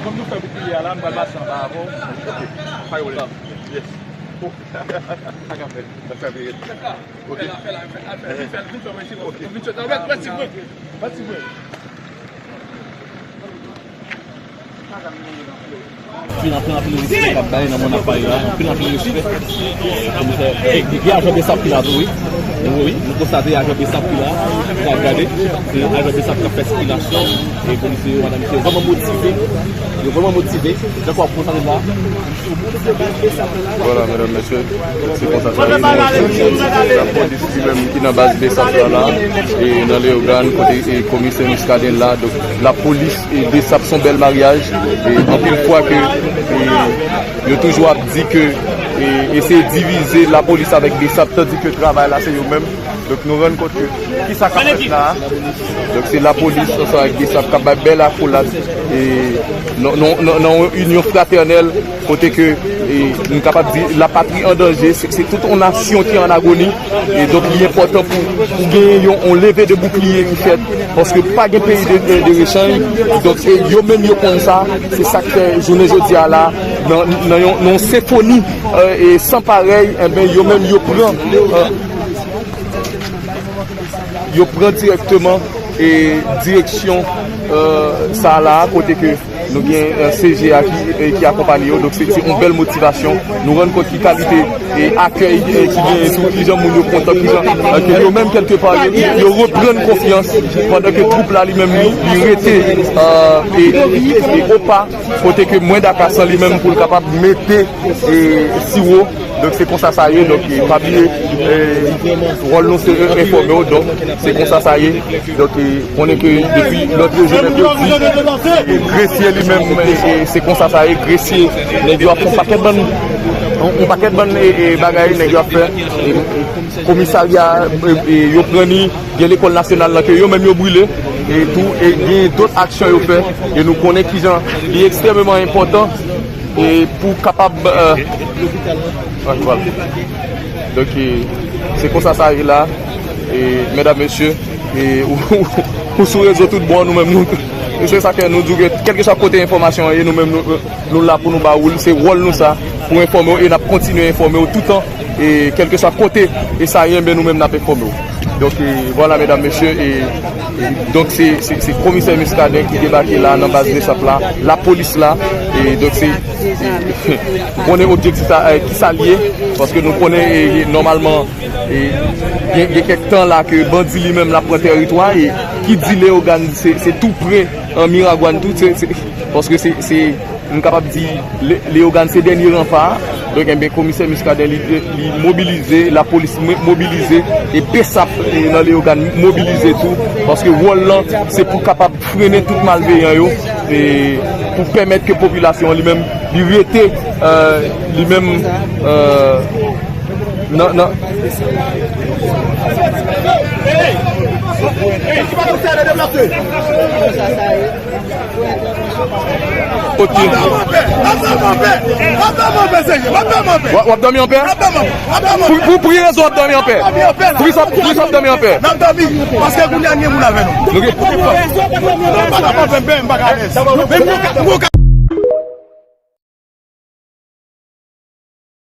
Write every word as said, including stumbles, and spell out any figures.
Kòm nou fè boukliye a la, m pral pase anba avè w. Ok. Pa gen pwoblèm. Yes. Oh. Sa k ap fèt? Sa k ap fèt? Ok. Fè la, fè la, fè la, fè la, vin fè l, vin fè l, vin fè l, vin fè l, vin fè l, vin fè l, vin fè l. Anpil, anpil, anpil respè k ap bay nan mond ap bay la. Anpil, anpil respè. Komisè, e, gen ajan BSAP ki la tou, wi. Nou, wi, nou konstate ajan BSAP ki la, ki ap gade. Se ajan BSAP k ap fè sikilasyon. E polisye yo, madanm, mesye, vrèman motive. Yo vrèman motive. Jan w ap konstate la. Vwala, medam, mesye, se konsa sa ye. Nou wè se lapolis li menm ki nan baz BSAP la, la, e nan Leyogàn, kote, e, komisè Muscadin la. Donk, lapolis e BSAP se yon bèl maryaj. E anpil fwa ke, e, yo toujou ap di ke, e, eseye divize lapolis avèk BSAP, tandi ke travay la se yo menm. Donk, nou rann kont ke kisa k ap fèt la a? Donk, se lapolis ansanm avèk BSAP k ap bay bèl akolad, e nan, nan, nan, nan yon inyon fratènèl, kote ke, e, nou kapab di lapatri an danje, se, se tout yon nasyon ki an agoni, e donk li enpòtan pou, pou genyen yon, yon leve de boukliye ki fèt, paske pa gen peyi de, de, de rechanj, donk, e yo menm yo konn sa, se sa k fè jounen jodi a la, nan, nan yon, nan yon senfoni, e, e san parèy, enben, yo menm yo pran, e, yo pran dirèkteman, e, direksyon, e, sa a la, kote ke nou gen, e, CG a ki, e, ki akonpaye yo. Donk, se, se yon bèl motivasyon. Nou rann kont ki kalite, e, akèy, e, ki genyen tou, kijan moun yo kontan, kijan, e, ke yo menm, kèlkepa, yo, yo reprann konfyans, pandan ke twoup la, li menm, li, li rete, e, e, e opa, kote ke Mwenda Kasan, li menm, pou l kapab mete, e, siwo. Donk, se konsa sa ye. Donk, e, pa bliye, e, wòl nou se, e, enfòme w. Donk, se konsa sa ye. Donk, e, konnen ke depi lòt jou mèkredi, e, Gresye li menm, e, e, se konsa sa ye. Gresye, nèg yo ap fè yon pakèt bann, yon, yon pakèt bann, e, e, bagay nèg yo ap fè. E, komisarya, e, e, yo pran li, gen lekòl nasyonal lan ke yo menm yo brile, e tou, e gen dòt aksyon yo fè, e nou konnen kijan li ekstrèmeman enpòtan, e pou kapab, e, wè, vwala. Donk, e, se konsa sa ye la, e, medam, mesye, e, ou, ou, ou sou rezo tout bon, nou menm, nou, e se sa ke nou di w ke, kèlkeswa kote enfòmasyon an ye, nou menm, nou, nou la pou nou ba ou l, se wòl nou sa, pou enfòme w, e n ap kontinye enfòme w toutan, e kèlkeswa kote e sa ye, enben, nou menm, n ap enfòme w. Donk, e, vwala, medam, mesye, e, e, donk, se, se, se komisè Muscadin ki debake la, nan baz BSAP la, lapolis la, e, donk, se, e, ou konnen objektif sa, e, kisa l ye, paske nou konnen, e, e, nòmalman, e, gen, gen kèk tan la ke bandi li menm l ap pran tèritwa, e ki di Leyogàn, se, se tou pre, an Miragwàn tou, se, se, paske se, se, m kapab di, Le-, Leyogàn se dènye ranpa a. Donk, enben, komisè Muscadin, li, li mobilize, lapolis mo-, mobilize, e BSAP, e, nan Leyogàn mobilize tou, paske wòl lan, se pou kapab frennen tout malveyan yo, e pou pèmèt ke popilasyon an li menm, li rete, e, li menm, e, nan, nan, Ok. W ap, w ap dòmi anpè? Pou, pou, pou ki rezon w ap dòmi anpè? Poukisa, poukisa w ap dòmi anpè? Nou gen